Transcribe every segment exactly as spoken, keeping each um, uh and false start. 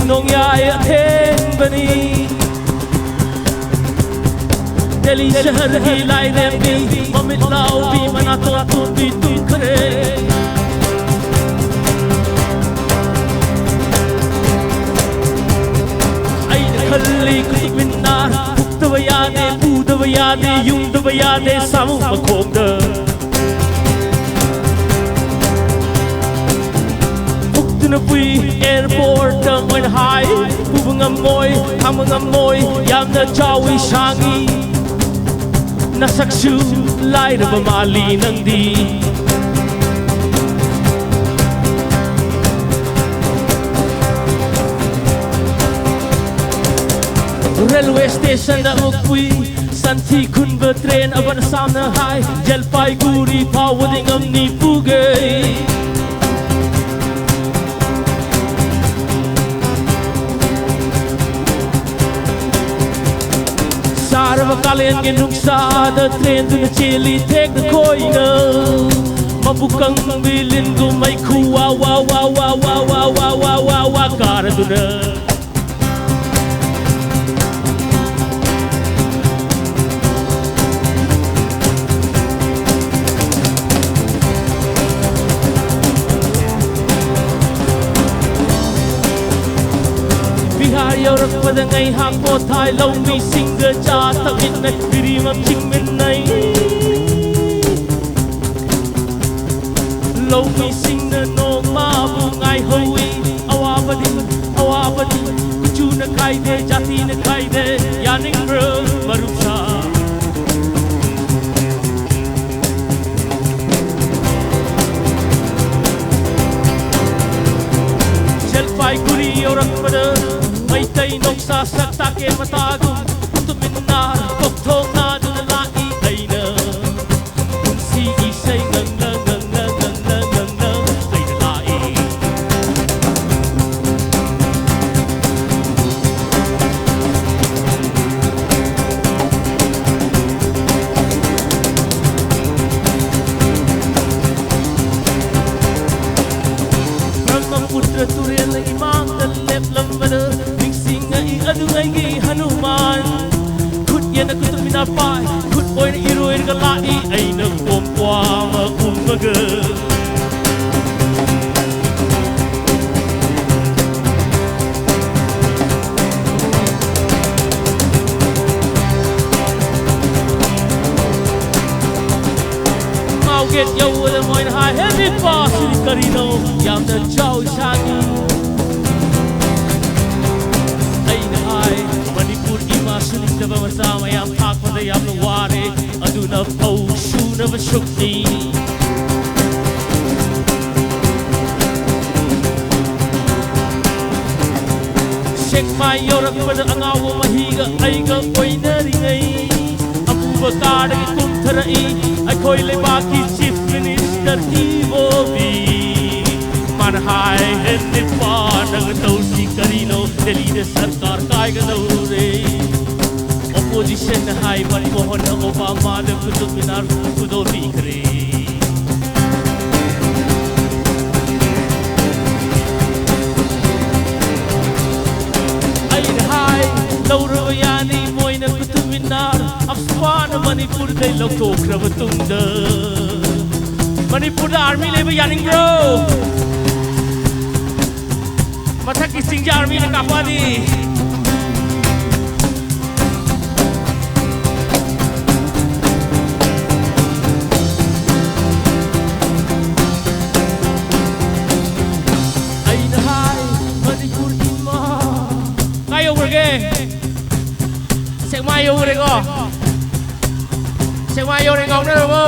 ꯅꯣꯡꯌꯥꯏ ꯑꯊꯦꯡꯕꯅꯤ꯫ ꯗꯦꯜꯂꯤ ꯁꯍꯔꯒꯤ ꯂꯥꯏꯔꯦꯝꯕꯤ, ꯃꯃꯤꯠ ꯂꯥꯎꯕꯤ, ꯃꯅꯥꯇꯣꯟ ꯊꯣꯟꯕꯤ ꯇꯨꯝꯈ꯭ꯔꯦ꯫ ꯑꯩꯅ ꯈꯜꯂꯤ ꯀꯨꯇꯨꯕ ꯃꯤꯅꯥꯔ, ꯐꯨꯛꯇꯕ ꯌꯥꯗꯦ, ꯄꯨꯗꯕ ꯌꯥꯗꯦ, ꯌꯨꯡꯗꯕ ꯌꯥꯗꯦ, ꯁꯥꯃꯨ ꯃꯈꯣꯡꯗ ꯐꯨꯛꯇꯨꯅ ꯄꯨꯏ꯫ ꯑꯦꯌꯔꯄꯣꯔꯠꯇ ꯃꯣꯏꯅ ꯍꯥꯏ, ꯄꯨꯕ ꯉꯝꯃꯣꯏ, ꯊꯥꯡꯕ ꯉꯝꯃꯣꯏ, ꯌꯥꯝꯅ ꯆꯥꯎꯏ ꯁꯥꯡꯏ꯫ ꯅꯁꯛꯁꯨ ꯂꯥꯏꯔꯕ ꯃꯥꯜꯂꯤ ꯅꯪꯗꯤ꯫ ꯔꯦꯜꯋꯦ ꯁ꯭ꯇꯦꯁꯟꯗ ꯑꯃꯨꯛ ꯄꯨꯏ, ꯁꯟꯊꯤ ꯈꯨꯟꯕ ꯇ꯭ꯔꯦꯟ ꯑꯕꯟ ꯁꯥꯝꯅ ꯍꯥꯏ, ꯖꯜꯄꯥꯏꯒꯨꯔꯤ ꯐꯥꯎꯕꯗꯤ ꯉꯝꯅꯤ ꯄꯨꯒꯦ꯫ ꯁꯥꯔꯕ ꯀꯥꯂꯦꯟꯒꯤ ꯅꯨꯡꯁꯥꯗ ꯇ꯭ꯔꯦꯟꯗꯨꯅ ꯆꯦꯜꯂꯤ ꯊꯦꯛꯅ ꯈꯣꯏꯅ꯫ ꯃꯕꯨꯛ ꯀꯪꯕꯤ ꯂꯤꯟꯒꯨꯝ ꯃꯩꯈꯨ ꯋꯥ ꯋꯥ ꯋꯥ ꯀꯥꯔꯗꯨꯅ꯫ ꯕꯤꯍꯥꯔ ꯌꯧꯔꯛꯄꯗ ꯉꯩꯍꯥꯛ ꯄꯣꯊꯥꯏ, ꯂꯧꯃꯤꯁꯤꯡꯒ ꯆꯥ ꯊꯛꯃꯤꯟꯅꯩ, ꯕꯤꯔꯤ ꯃꯝ ꯆꯤꯡꯃꯤꯟꯅꯩ꯫ ꯂꯧꯃꯤꯁꯤꯡꯅ ꯅꯣꯡꯃꯕꯨ ꯉꯥꯏꯍꯧꯏ꯫ ꯑꯋꯥꯕꯗꯤ, ꯑꯋꯥꯕꯗꯤ ꯀꯨꯆꯨꯅ ꯈꯥꯏꯗꯦ, ꯖꯥꯇꯤꯅ ꯈꯥꯏꯗꯦ, ꯌꯥꯅꯤꯡꯕ꯭ꯔꯥ ꯃꯔꯨꯞꯁꯥ? ꯖꯜꯄꯥꯏꯒꯨꯔꯤ ꯌꯧꯔꯛꯄꯗ ꯃꯩꯇꯩ ꯅꯣꯡꯁꯥ ꯁꯛ ꯇꯥꯛꯀꯦ ꯃꯇꯥꯒꯨꯝ, ꯀꯨꯇꯨꯕ ꯃꯤꯅꯥꯔ ꯀꯣꯛꯊꯣꯡ ꯅꯥꯗꯨꯅ ꯂꯥꯛꯏ ꯑꯩꯅ꯫ ꯄꯨꯟꯁꯤ ꯏꯁꯩ ꯉꯪꯂ ꯉꯪꯂ ꯉꯪꯂ ꯉꯪꯂ ꯑꯩꯅ ꯂꯥꯛꯏ꯫ ꯕ꯭ꯔꯍ꯭ꯃ ꯕ꯭ꯔꯍ꯭ꯃꯄꯨꯇ꯭ꯔ ꯇꯨꯔꯦꯜꯅ ꯏꯃꯥꯡꯗ ꯂꯦꯞꯂꯝꯕꯗ ꯅꯤꯡꯁꯤꯡꯉꯛꯏ ꯑꯗꯨꯉꯩꯒꯤ ꯍꯅꯨꯃꯥꯟ꯫ ꯈꯨꯠ ꯌꯦꯠꯅ ꯀꯨꯇꯨꯕ ꯃꯤꯅꯥꯔ ꯄꯥꯏ, ꯈꯨꯠ ꯑꯣꯏꯅ ꯏꯔꯣꯏꯔꯒ ꯂꯥꯛꯏ ꯑꯩꯅ ꯀꯣꯝꯄ꯭ꯋꯥ ꯑꯃ ꯎꯝꯃꯒ꯫ ꯃꯥꯎꯒꯦꯠ ꯌꯧꯕꯗ ꯃꯣꯏꯅ ꯍꯥꯏ, "ꯍꯦ ꯅꯤꯄꯥꯁꯤꯗꯤ ꯀꯔꯤꯅꯣ? ꯌꯥꯝꯅ ꯆꯥꯎ ꯁꯥꯡꯉꯤ꯫" ꯑꯩꯅ ꯍꯥꯏ, "ꯃꯅꯤꯄꯨꯔ ꯏꯃꯥ ꯁꯨꯅꯤꯡꯗꯕ ꯃꯆꯥ ꯃꯌꯥꯝ ꯊꯥꯛꯄꯗ ꯌꯥꯝꯅ ꯋꯥꯔꯦ, ꯑꯗꯨꯅ ꯐꯧ ꯁꯨꯅꯕ ꯁꯨꯛꯅꯤ꯫" ꯁꯦꯛꯃꯥꯏ ꯌꯧꯔꯛꯄꯗ ꯑꯉꯥꯎꯕ ꯃꯍꯤꯒ ꯑꯩꯒ ꯑꯣꯏꯅꯔꯤꯉꯩ, ꯑꯄꯨꯕ ꯀꯥꯔꯗꯒꯤ ꯀꯨꯝꯊꯔꯛꯏ ꯑꯩꯈꯣꯏ ꯂꯩꯕꯥꯛꯀꯤ Chief Minister ꯏꯕꯣꯕꯤ꯫ ꯃꯥꯅ ꯍꯥꯏ, "ꯍꯦ ꯅꯤꯄꯥ, ꯅꯪ ꯇꯧꯔꯤꯁꯤ ꯀꯔꯤꯅꯣ? ꯗꯦꯜꯂꯤꯗ ꯁꯔꯀꯥꯔ ꯀꯥꯏꯒꯗꯧꯔꯦ꯫" Opposition ꯍꯥꯏ, ꯃꯟꯃꯣꯍꯟꯅ ꯑꯣꯕꯥꯃꯥꯗ ꯀꯨꯇꯨꯕ ꯃꯤꯅꯥꯔ ꯈꯨꯗꯣꯜ ꯄꯤꯈ꯭ꯔꯦ꯫ ꯑꯩꯅ ꯍꯥꯏ, "ꯂꯧꯔꯕ ꯌꯥꯅꯤ ꯃꯣꯏꯅ ꯀꯨꯇꯨꯕ ꯃꯤꯅꯥꯔ, ꯑꯞꯁꯄꯥꯅ ꯃꯅꯤꯄꯨꯔꯗꯩ ꯂꯧꯊꯣꯛꯈ꯭ꯔꯕ ꯇꯨꯡꯗ꯫" ꯃꯅꯤꯄꯨꯔꯗ army ꯂꯩꯕ ꯌꯥꯅꯤꯡꯕ꯭ꯔꯣ? ꯃꯊꯛꯀꯤ ꯆꯤꯡꯖꯥ armyꯅ ꯀꯥꯞꯄꯛꯑꯗꯤ꯫ ꯑꯩꯅ ꯍꯥꯏ, "ꯃꯅꯤꯄꯨꯔ ꯏꯃꯥ꯫" ꯀꯥꯏ ꯌꯧꯈ꯭ꯔꯒꯦ? ꯁꯦꯛꯃꯥꯏ ꯌꯧꯈ꯭ꯔꯦꯀꯣ? ꯁꯦꯛꯃꯥꯏ ꯌꯧꯔꯦ, ꯉꯥꯎꯅꯔꯕꯣ?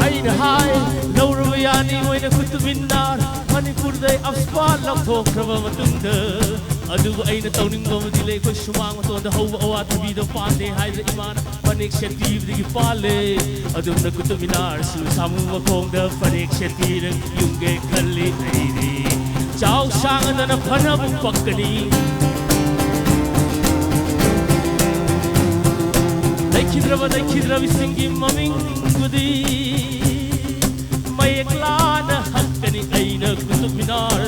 ꯑꯩꯅ ꯍꯥꯏ, "ꯂꯧꯔꯕ ꯌꯥꯅꯤ ꯃꯣꯏꯅ ꯀꯨꯇꯨꯕ ꯃꯤꯅꯥꯔ, ꯃꯅꯤꯄꯨꯔꯗꯩ ꯑꯞꯁꯄꯥ ꯂꯧꯊꯣꯛꯈ꯭ꯔꯕ ꯃꯇꯨꯡꯗ꯫" ꯑꯗꯨꯕꯨ ꯑꯩꯅ ꯇꯧꯅꯤꯡꯕ ꯑꯃꯗꯤ ꯂꯩ, ꯑꯩꯈꯣꯏ ꯁꯨꯃꯥꯡ ꯃꯇꯣꯟꯗ ꯍꯧꯕ ꯑꯋꯥꯊꯕꯤꯗꯣ ꯄꯥꯟꯗꯦ ꯍꯥꯏꯗꯅ ꯏꯃꯥꯅ ꯐꯅꯦꯛ ꯁꯦꯠꯄꯤꯕꯗꯒꯤ ꯄꯥꯜꯂꯦ꯫ ꯑꯗꯨꯝꯅ ꯀꯨꯇꯨꯕ ꯃꯤꯅꯥꯔꯁꯨ ꯁꯥꯃꯨ ꯃꯈꯣꯡꯗ ꯐꯅꯦꯛ ꯁꯦꯠꯄꯤꯔꯒ ꯌꯨꯡꯒꯦ ꯈꯜꯂꯤ ꯑꯩꯗꯤ꯫ ꯆꯥꯎ ꯁꯥꯡꯗꯅ ꯐꯅꯕꯨ ꯄꯛꯀꯅꯤ꯫ ꯈꯤꯗ꯭ꯔꯕ ꯂꯩꯈꯤꯗ꯭ꯔꯕꯤꯁꯤꯡꯒꯤ ꯃꯃꯤꯡꯕꯨꯗꯤ ꯃꯌꯦꯛ ꯂꯥꯅ ꯍꯛꯀꯅꯤ ꯑꯩꯅ ꯀꯨꯇꯨꯕ ꯃꯤꯅꯥꯔ